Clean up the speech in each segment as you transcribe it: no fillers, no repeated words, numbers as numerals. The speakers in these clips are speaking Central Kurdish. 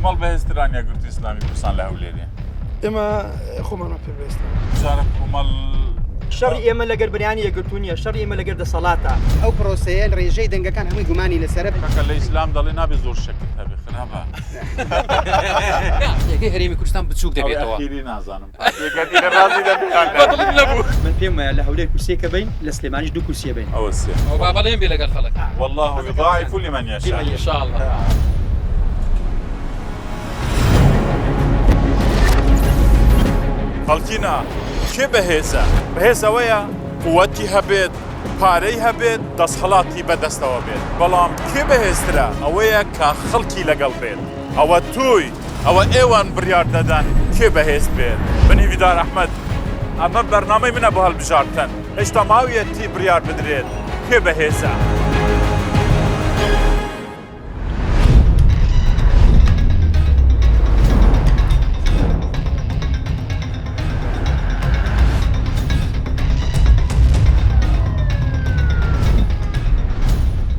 کۆمەڵ بەهێزتران یەکگرتوو ئیسلامی کوردستان لە هەولێرێ. ئێمە خۆمانمان پێ بەهێزترە. جارە کۆمەڵ شەڕی ئێمە لەگەر برایانی یەکگرتوو نییە، شەڕی ئێمە لەگەر دەسەڵاتە. ئەو پرۆسەیە ڕێژەی دەنگەکان هەمووی گومانی لەسەرە. کاکە لە ئیسلام دەڵێ نابێ زۆر شەکرت هەبێ خراپە. پێگەی هەرێمی کوردستان بچووک ئەوەی دەبێتەوە. ئەخیری نازانم. پارتیەکەتی لە ڕازی دەبێ یان نا. بەدڵم نەبوو. من پێم وایە لە هەولێر کورسییەکە بەین، لە سلێمانیش دوو کورسییە بەین. ئەوە سێ. ئەوە با بەڵێن بێ لەگەڵ خەڵک. واللە یضاعف لمن یشاء. ان شاء اللە. خەڵکینە کێ بەهێزە؟ بەهێز ئەوەیە قوتی هەبێت، پارەی هەبێت، دەسهەڵاتی بەدەستەوە بێت، بەڵام کێ بەهێزترە؟ ئەوەیە کە خەڵکی لەگەڵ بێت. ئەوە تۆی، ئەوە ئێوەن بڕیار دەدەن کێ بەهێز بێت. من هیڤیدار ئەحمەد، ئەمە بەرنامەی منە بۆ هەڵبژاردن، هێشتا ماویەتی بڕیار بدرێت کێ بەهێزە.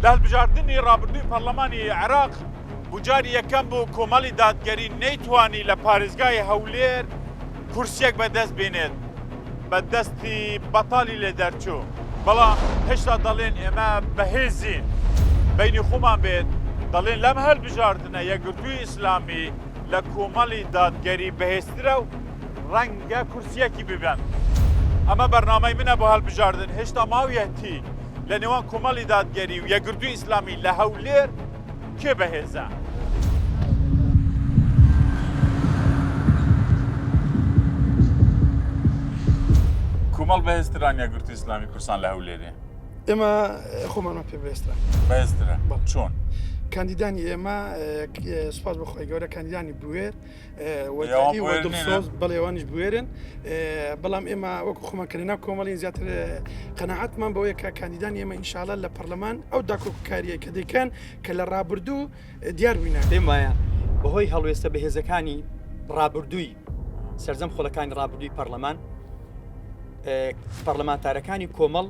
لە هەڵبژاردنی ڕابردووی پەرلەمانی عێراق بۆ جاری یەکەم بوو کۆمەڵی دادگەری نەیتوانی لە پارێزگای هەولێر کورسیەک بەدەست بێنێت بە دەستی بەتاڵی لێ دەرچوو بەڵام هێشتا دەڵێن ئێمە بەهێزین بینی خۆمان بێت دەڵێن لەم هەلبژاردنە یەکگرتووی ئیسلامی لە کۆمەڵی دادگەری بەهێزترە و ڕەنگە کورسیەکی ببەن ئەمە بەرنامەی منە بۆ هەلبژاردن هێشتا ماویەتی لە نێوان کۆمەڵی دادگەری و یەکگرتووی ئیسلامی لە هەولێر کێ بەهێزە؟ کۆمەڵ بەهێزتران یەکگرتووی ئیسلامی کوردستان لە هەولێرێ؟ ئێمە خۆمانمان پێ بەهێزترە. بەهێزترە چۆن؟ کاندیدانی ئێمە سوپاس بۆ خۆی گەورە کاندیدانی بوێر وەجدی و دڵسۆز بەڵێ ئەوانیش بوێرن بەڵام ئێمە وەکو خۆمان کە لەناو کۆمەڵین زیاتر قەناعەتمان بەوەیە کە کاندیدانی ئێمە ئینشاءاللە لە پەرلەمان ئەو داکۆکیکارییە کە دەیکەن کە لە ڕابردوو دیار بووینە. پێم وایە بەهۆی هەڵوێستە بەهێزەکانی ڕابردووی سەرجەم خولەکانی ڕابردووی پەرلەمان پەرلەمانتارەکانی کۆمەڵ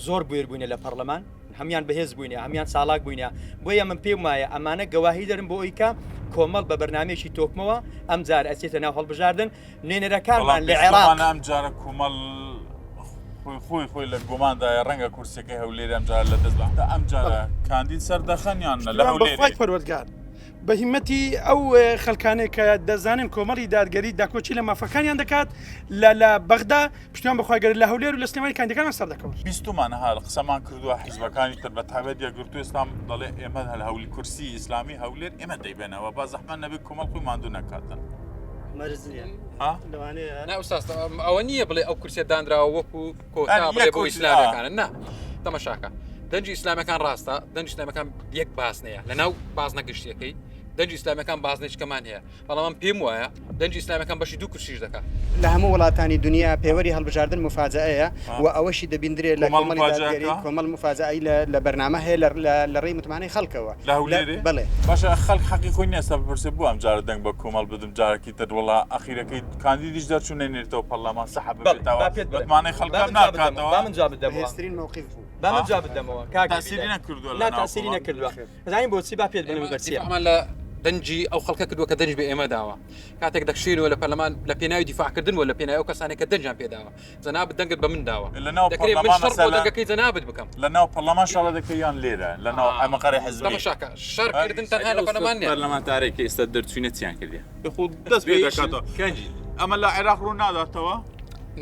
زۆر بوێر بووینە لە پەرلەمان هەمان بەهێز بووینە هەمان چالاک بووینە بۆیە من پێم وایە ئەمانە گەواهی دەرن بۆ ئەوی کە کۆمەڵ بە بەرنمەیەکی تۆکمەوە ئەم جار ئەچێتە ناو هەڵبژاردن نوێنەرەکانمان لە عێراق ئەم جارە کۆمەڵ خۆی خۆی خۆی لە گوماندایە ڕەنگە کورسەکەی هەولێر ئەم جار لە دەست بەحتا ئەم جارە کاندید سەردەخەن یان لە هەولێر پەروەردگار بە هیمەتی ئەو خەلکانەی کە دەزانن کۆمەڵی دادگەری داکۆکی لە مافەکانیان دەکات لە لە بەغدا پشتیان بەخوای گەورە لە هەولێر و لە سلێمانی کاندیدەکانمان سەردەکەون. بیستومانە ها قسەمان کردووە حیزبەکانی تر بە تایبەت یەکگرتوو ئیسلام دەڵێ ئێمە هەل هەولی کورسی ئیسلامی هەولێر ئێمە دەیبەنەوە با زەحمەت نەبێ کۆمەڵ خۆی ماندوو نەکاتن. مەرج نییە ها؟ لەوانەیە نا ئوستاز ئەوە نییە بڵێ ئەو کورسیە دانراوە وەکو کۆتا یانی بڵێ یەک بۆ کورسی، ئیسلامیەکانە نا تەمەشاکە دەنگی ئیسلامیەکان ڕاستە دەنگی ئیسلامیەکان یەک بازنەیە لەناو بازنە گشتیەکەی دەنگی ئیسلامیەکان بازنەیەکەمان هەیە بەڵام من پێم وایە دەنگی ئیسلامیەکان بەشی دوو کورسیش دەکات. لە هەموو وڵاتانی دونیا پێوەری هەڵبژاردن موفاجەئەیە و ئەوەشی دەبیندرێ لە کۆمەڵ کۆمەڵی دادگەری موفاجەئەکە؟ کۆمەڵ موفاجەئەی لە لە بەرنامە هەیە لە لە لە ڕێی متمانەی خەڵکەوە لە هەولێرێ؟ بەڵێ. باشە خەڵک حەقی خۆی نیە ئێستا بپرسێ بۆ ئەم جارە دەنگ بە کۆمەڵ بدم جارەکی تر وەڵا ئەخیرەکەی کاندیدیش دەرچوو نەینێرێتەوە پەرلەمان سەحب بەڵێ ببێتەوە با پێت بڵێم متمانەی با خەڵکەم من جواب بدەمەوە ناکاتەوە؟ با من جواب بدەمەوە بەهێزترین مەوقیف بوو. با من ها؟ جواب بدەمەوە کاک تاسیری ئەبیدە نەکردووە نا لەناو تاسیری کۆمەڵ؟ نەکردووە ئەزانی بۆچی با پێت بڵێم ئێمە بەرچیە دیفاعمان لە دەنگی ئەو خەڵکە کردووە کە دەنگی بە ئێمە داوە کاتێک دەکشێنەوە لە پەرلەمان لە پێناوی دیفاعکردن وە لە پێناوی ئەو کەسانێک کە دەنگیان پێداوە جەنابت دەنگت بە من داوە لە ناو دەکرێت من پەرلەمان شەڕ بۆ مەسەلەن دەنگەکەی جەنابت بکەم لە ناو پەرلەمان شەڕ دەکەی یان لێرە لە ناو مەقەری حزبی تەماشاکە شەڕکردن تەنها لە پەرلەمان نییە پەرلەمانتارێک کە ئێستا دەرچوینە چیان کردیە خۆ دەست پێ دەکاتەوە کەنجی ئەمە لە عێراق ڕوو ناداتەوە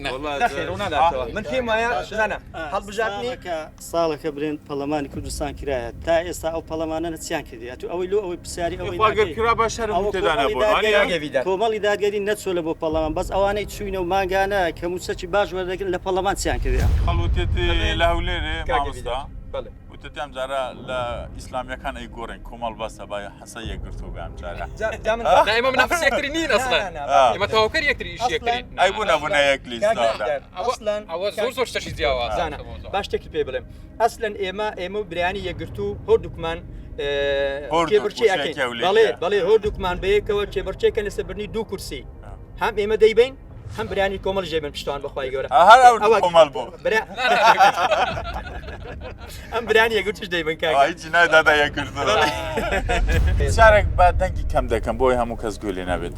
نەخێر ڕوو ناداتەوە من پێم وایە زانا هەڵبژاردنی ساڵەکە ساڵەکە برێن پەڵەمانی کوردستان کرایە تا ئێستا ئەو پەڵەمانە چیان کردی ئەتو ئەوەی لۆ ئەوەی پرسیاری ئەوەی خوا گەر ناکەی. کرا با شەرم ئەوە تێدا کۆمەڵی نەبوو دادگەری- وانیە؟ کاک ئەڤیدار. کۆمەڵی دادگەری نەچۆ لە بۆ پەڵەمان بەس ئەوانەی چوینە و مانگانە کە موچەکی باش وەردەگرن لە پەڵەمان چیان کردیە خەڵوتێتی لە هەولێرێ کاک مامۆستا ئەڤیدار. بەڵێ وتت ئەم جارە لە ئیسلامیەکان ئەیگۆڕین کۆمەڵ بەسە با حەسە یەکگرتوو بێ ئەم جارە. جا جا من نا ئێمە منافس یەکتری نین نا، ئەسڵەن نا، نا، آه. ئێمە تەواوکەر یەکتری ئیشی یەکترین ئەسڵەن- ئەی بۆ نەبوونە یەک لیست کاک دا. ئەڤیدار، ئەوە ئەسڵەن ئەوە زۆر زۆر شتەشی جیاوازە زانا با شتێکت پێ بڵێم ئەسلەن ئێمە ئێمە و برایانی یەکگرتوو هەردووکمان هەردووک کێبڕکێ وشەیەکی ئەکەین هەولێریە. بەڵێ بەڵێ هەردووکمان بەیەکەوە کێبڕکێکەن لەسەر بردنی دوو کورسی هەم ئێمە دەیبەین. هەم برانی کۆمەڵ ژێ بن پشتوان بەخوای گەورە هەر ئەو کۆمەڵ بوو برا ئەم برانی یەکگرتوش دەیبن کاک هیچ نای دادا یەکگرتوو جارێک با دەنگی کەم دەکەم بۆی هەموو کەس گوێ لێ نابێت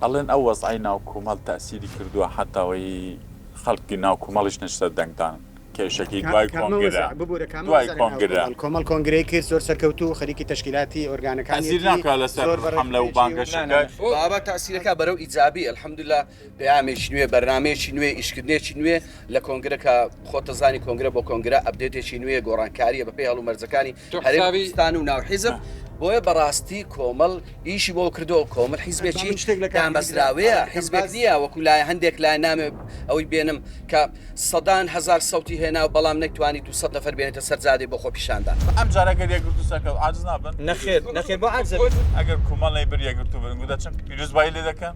ئەڵێن ئەو وەزعی ناو کۆمەڵ تەسیری کردووە حتاوەی خەڵکی ناو کۆمەڵیش نەچتە دەنگدان کێشەکەی دوای کۆنگرە ببورە کامە دوای وەزعی ناو کۆنگرە کۆمەڵ کۆمەڵ کۆنگرەی کرد زۆر سەرکەوتوو خەریکی تەشکیلاتی ئۆرگانەکانیەتی تەسیر ناکا لەسەر زۆر بە حەملە و ڕێکوپێکی و بانگەشەکە بابە تاسیرەکە بەرەو ئیجابی الحمدلله پەیامێکی نوێ بەرنامەیەکی نوێ ئیشکردنێکی نوێ لە کۆنگرە کە خۆت دەزانی کۆنگرە بۆ کۆنگرە ئەپدەیتێکی نوێ گۆڕانکاریە بەپێی هەڵومەرجەکانی تۆ هەرێمی حسابی کوردستان و ناو حیزب بۆیە بەڕاستی کۆمەڵ ئیشی بۆ کردووە کۆمەڵ حیزبێکی من شتێک لە کاک دامەزراوەیە هیدرا حیزبێک باس نییە وەکو لای هەندێک لای نامێ ئەوەی بێنم کە سەدان هەزار سەوتی هێنا و بەڵام نەیتوانی 200 نەفەر بێنێتە سەر جادەی بۆ خۆپیشاندان. ئەم جارە گەر یەکگرتوو سەرکەوت عاجز نابن؟ نەخێر نەخێر بۆ عاجز ئەبین؟ ئەگەر کومەڵ نەیبرد یەکگرتوو برن گوو دەچن پیرۆزبایی لێ دەکەن؟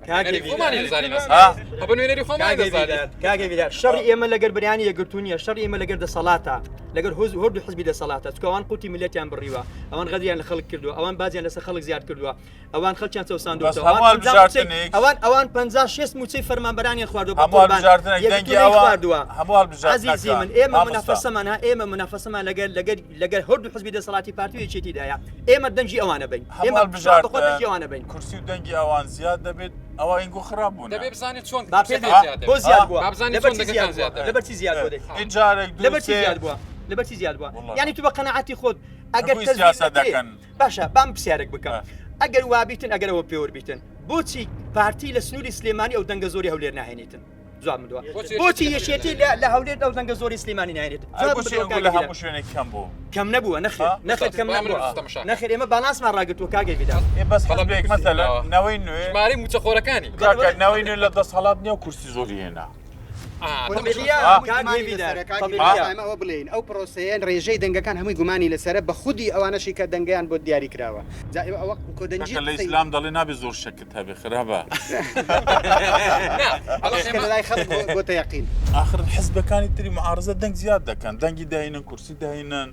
کاکە خۆمانی دەزانین ئەوە نوێنەری خۆمانی دەزانین کاکە بیدار شەڕی ئێمە لەگەر بریانی یەکگرتوو نییە شەڕی ئێمە لەگەر دەسەڵاتە لەگەر هۆز هەردوو حزبی دەسەڵاتە چونکە ئەوان قوتی میللەتیان بڕیوە ئەوان غەدریان لە خەڵک کردووە ئەوان باجیان لەسەر خەڵک زیاد کردووە ئەوان خەڵکیان بەس چەوساندووەتەوە هەموو ئەوان 50 مووچەی هەڵبژاردنێک ئەوان ئەوان 50 60 مووچەی فەرمانبەرانیان خواردووە بە هەموو قوربان هەڵبژاردنێک دەنگی یەکگرتوو ئەوان نەیخواردووە هەموو عەزیزی هەڵبژاردنەکە من ئێمە مامۆستا منافەسەمان ها ئێمە منافەسەمان لەگەر لەگەر لەگەر هەردوو حزبی دەسەڵاتی پارتی و یەکێتیدایە ئێمە دەنگی ئەوانە بین هەموو ئێمە پشتیوان بەخۆ هەڵبژاردن دەنگی ئەوانە بین کورسی و دەنگی ئەوان زیاد دەبێت ئەوە ئینگو خراپ بوونە دەبێ بزانین چۆن با پێ کورسەکان زیاد بۆ دەبێت زیاد بووە با بزانین لەبەر چۆن چی دەنگەکان زیاد بووە زیاد دەبێت لەبەر چی زیاد بووە دەی این جارێک دوو لەبەر چی سێ زیاد بووە لەبەر چی زیاد بووە والله یعنی تو بە قەناعەتی خۆت ئەگەر هەمووی تەزویر سیاسەت نەکرێ دەکەن باشە بام پرسیارێک بکەم آه. ئەگەر وابیتن ئەگەر ئەوە پێوەر بیتن بۆچی پارتی لە سنووری سلێمانی ئەو دەنگە زۆری هەولێر ناهێنیتن جواب بدوە بۆچی بۆچی یەکێتی یەکێتی لە لە هەولێر ئەو دەنگە زۆری سلێمانی ناهێنێت ئەی جواب بۆچی بدوە ئەنگو کاک لە بیدار هەموو شوێنێک کەم بوو کەم نەبووە نەخێر ها؟ نەخێر کەم با من نەبووە تەماشا کەم. نەخێر ئێمە بالانسمان ڕاگرتووە کاک بیدار ئێ بەس بەڵام حزبێک کورسی مەسەلەن داوە. نەوەی نوێ ژمارەی مووچەخۆرەکانی کاکە نەوەی نوێ لە دەسەڵات نییە و کورسی زۆری هێنا آه، طبیعیە تەماشا آه. هەمووی کاک گومانی هێویدار، لەسەرە، کاک طبیعیە. هێویدار، ئێمە ئەوە بڵێین ئەو پرۆسەیە ڕێژەی دەنگەکان هەمووی گومانی لەسەرە بە خودی ئەوانەشی کە دەنگیان بۆ دیاری کراوە جا ئێوە ئەوە کۆدەنگی کاکە لە قسەی ئیسلام دەڵێ نابێ زۆر شەکت هەبێ خراپە نا بەڵام کە ئێمە لەلای خەڵک بۆ- بۆتە یەقین ئاخر حزبەکانی تری معارزە دەنگ زیاد دەکەن دەنگی داینن کورسی داینن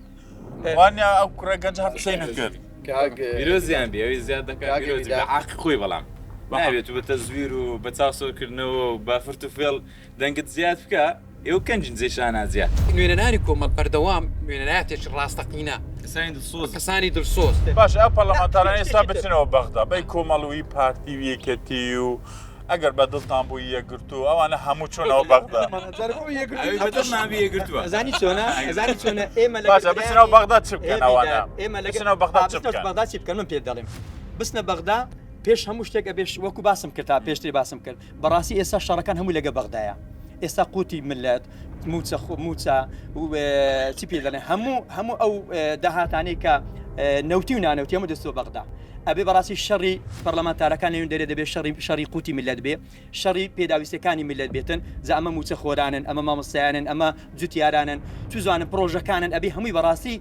وانە ئەو کوڕە گەنج هەر قسەی نەکرد کاک پیرۆزیان بێ ئەوی زیاد دەکات کاک پیرۆزی بە هێویدار. عاقی خۆی بەڵام نابێت و بە تەزویر و بە چاوسۆرکردنەوە و بە فرت و فێڵ دەنگت زیاد بکە ئێوە کەنجین جێی شانازیە. نوێنەرانی کۆمەڵ بەردەوام نوێنەرایەتێکی ڕاستەقینە کەسانی دڵسۆز. کەسانی دڵسۆز. باشە ئەو پەرلەمانتارانە نا، ئێستا شتێکی تر. بچنەوە بەغدا بەی کۆمەڵ و ی پارتی و یەکێتی و ئەگەر بە دڵتان بوو یەکگرتوو ئەوانە هەموو چۆنەوە بەغدا ئەوی بە دڵمان بی یەکگرتووە. ئەزانی چۆنە ئەزانی چۆنە ئێمە لەگەر باشە بچنەوە برایانی بەغدا چ بکەن ئێ ئەوانە بیدار ئێمە لەگەر بچنەوە بەغدا با چ بچنەوە بکەن بەغدا چی بکەن من پێت دەڵێم بچنە بەغدا پێش هەموو شتێک ئەبێ وەکو باسم کرد تا پێشتری باسم کرد بەڕاستی ئێستا شەڕەکان هەموو لەگە بەغدایە ئێستا قوتی ملت موچە موچە چی پێ دەڵێن هەموو هەموو ئەو داهاتانەی کە نەوتی و نانەوتی هەموو دەستەوە بەغدا ئەبێ بەڕاستی شەڕی پەرلەمانتارەکان لەوێن دەرێ دەبێ شەڕی شەڕی قوتی ملت بێ شەڕی پێداویستەکانی ملت بێتن جا ئەمە موچە خۆرانن ئەمە مامۆستایانن ئەمە جوتیارانن چوزانن پرۆژەکانن ئەبێ هەمووی بەڕاستی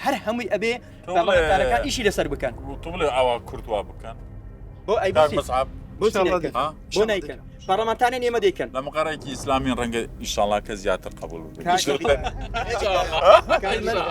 هەر هەمووی ئەبێ پەرلەمانتارەکان ئیشی لەسەر بکەن تۆ بڵێ ئاوا کورد وا بکەن بۆ ئەی کاک بۆچی مەسعەب بۆچی نایکەن ها؟ بۆ نایکەن پەرلەمانتاران ئێمە دەیکەن لە مقەڕێکی ئیسلامی ڕەنگە ئیشاڵا کە زیاتر قبول ببێت.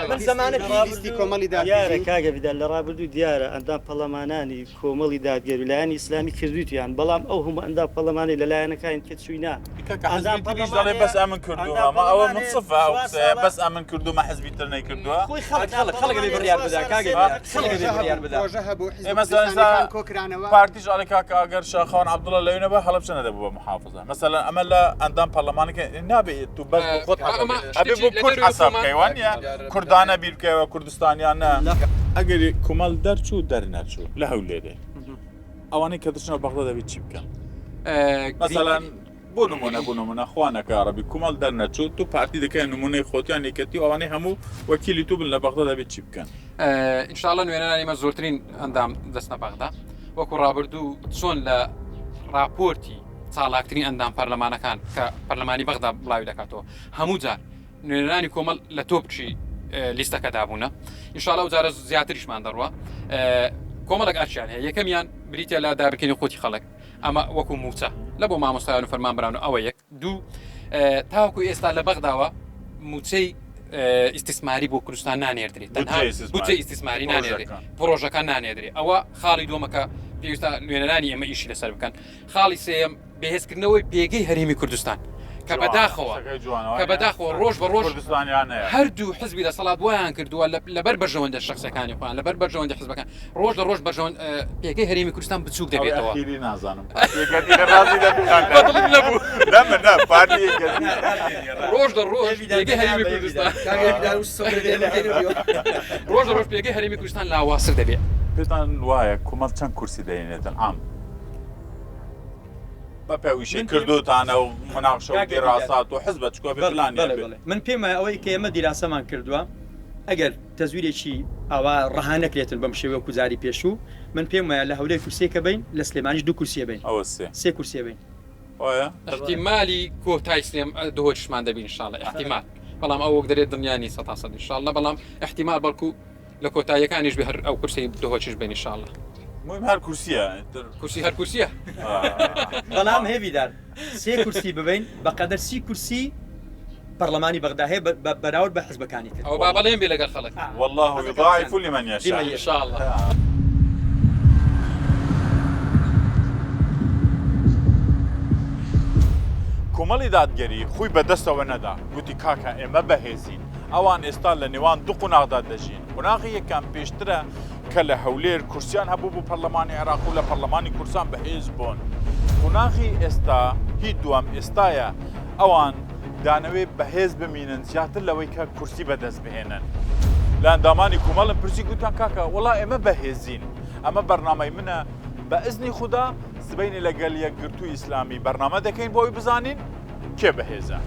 من زەمانەتی لیستی کۆمەڵی دیارە دادگەری کاکە بیدار لە ڕابردوو دیارە ئەندام پەرلەمانانی کۆمەڵی دادگەری و لایەنی ئیسلامی کردوویان بەڵام ئەو هەموو ئەندام پەرلەمانی لە لایەنەکانی کە چووینە کاکە ئەندام حزبی تریش دەڵێ پەرلەمانێ بەس ئەمن کردوومە ئەندام ما ئەوە پەرلەمانێ منصفە ئەو چوار قسەیە ساڵە بەس ئەمن کردوومە حزبی تر نەیکردووە خۆی خەڵک خەڵک خەڵک ئەبێ بڕیار بدا کاکە ها؟ بیدار خەڵک ئەبێ پرۆژە بڕیار هەبوو بدا پرۆژە هەبوو حیزبە ئێ مەسەلەن ئێستا کوردستانیەکان کۆکرانەوە پارتیش ئەڵێ کاکە ئەگەر شاخەوان عەبدوڵڵا لەوێ نەبا هەڵەبجە نەدەبوو بە محافظە مەسەلەن ئەمە لە ئەندام پەرلەمانەکە نابێ تو بەس بۆ خۆت حەساب ئەمە بکەی ئەبێ شتێکی بۆ لە کورد دەرەوەی حەساب خۆمان بکەی وانییە کوردانە بیر بکەیەوە کوردستانیانە ئەگەر کومەڵ دەرچوو دەرنەچوو لە هەولێرێ ئەوانەی کە دەچنەوە بەغدا دەبێت چی بکەن مەسەلەن بۆ نمونە بۆ نمونە خوا نەکا ڕەبی کومەڵ دەرنەچوو تو پارتی دەکەی نمونەی خۆتیان یەکێتی و ئەوانەی هەموو وەکیلی تو بن لە بەغدا دەبێت چی بکەن ئینشاءاللە نوێنەرانی ئێمە زۆرترین ئەندام دەستنە بەغدا وەکو ڕابردوو چۆن لە راپۆرتی چالاکترین ئەندام پەرلەمانەکان کە پەرلەمانی بەغدا بڵاوی دەکاتەوە هەموو جار نوێنەرانی کۆمەڵ لە تۆپچی لیستەکەدا بوونە ئینشاءاللە ئەو جارە زیاتریشمان دەڕوە کۆمەڵێک ئەرکیان هەیە یەکەمیان بریتە لە دابکردنی قوتی خەڵک ئەمە وەکو موچە لە بۆ مامۆستایان و فەرمانبەران و ئەوە یەک دوو تاوەکو ئێستا لە بەغداوە موچەی ئیستیسماری بۆ کوردستان نانێردرێت تەنها بودجەی ئیستیسماری. بودجەی ئیستیسماری نانێردرێت پرۆژەکان. پرۆژەکان نانێردرێت ئەوە خاڵی دووەمە کە پێویستە نوێنەرانی ئێمە ئیشی لەسەر بکەن. خاڵی سێیەم، بەهێزکردنەوەی پێگەی هەرێمی کوردستان کە بەداخەوە کە بەداخەوە ڕۆژ بە ڕۆژ هەردوو حزبی دەسەڵات وایان کردووە لەبەر بەرژەوەندە شخصەکانی خۆیان لەبەر بەرژەوەندی حزبەکان ڕۆژ لە ڕۆژ بەرژەوەند پێگەی هەرێمی کوردستان بچووک دەبێتەوە ڕۆژ لە ڕۆژ پێگەی هەرێمی کوردستان ڕۆژ لە ڕۆژ پێگەی هەرێمی کوردستان لاوازتر دەبێت. پێتان وایە کومەڵ چەند کورسی دەینێتن عام؟ بە پێویشی کردوتانە و مناقشە و دیراسات و حزبە چکۆ بێ پلان بەڵێ بەڵێ من پێم وایە ئەوەی کە ئێمە دیراسەمان کردووە ئەگەر تەزویرێکی ئاوا ڕەها نەکرێتن بەم شێوەیە وەکو جاری پێشوو من پێم وایە لە هەولێر کورسیەکە بین لە سلێمانیش دوو کورسیە بین ئەوە سێ سێ کورسیە بین وایە احتیمالی کۆتای سلێم دهۆکیشمان دەبین ان شاء الله احتیمال بەڵام ئەو وەک دەرێت دڵنیا نی سەتا سەد ان شاء الله بەڵام احتیمال بەڵکو لە کۆتاییەکانیش بێ هەر ئەو کورسی دهۆکیش بێن ان شاء الله. مهم هەر کورسیە کورسی هەر کورسیە. بەڵام هێڤیدار سێ کورسی ببەین بەقەدەر سی کورسی پەڕلەمانی بەغدا هەیە بە بەراورد بە حزبەکانی تر. ئەوە با بەڵێن بێ لەگەڵ خەڵک. واللە یضاعف لمن یشاء. ان شاء الله. کۆمەڵی دادگەری خۆی بەدەستەوە نەدا، گوتی کاکە ئێمە بەهێزین، ئەوان ئێستا لە نێوان دوو قوناغدا دەژین، قوناغی یەکەم پێشترە کە لە هەولێر کورسیان هەبوو بۆ پەرلەمانی عێراق و لە پەرلەمانی کوردستان بەهێز بوون، قوناغی ئێستا هی دووەم ئێستایە ئەوان دانەوێ بەهێز بمینن زیاتر لەوەی کە کورسی بەدەست بهێنن. لە ئەندامانی کومەڵم پرسی گوتیان کاکە وەڵا ئێمە بەهێزین ئەمە بەرنامەی منە بە ئزنی خودا سبەینێ لەگەل یەکگرتووی ئیسلامی بەرنامە دەکەین بۆ ئەوی بزانین کێ بەهێزە.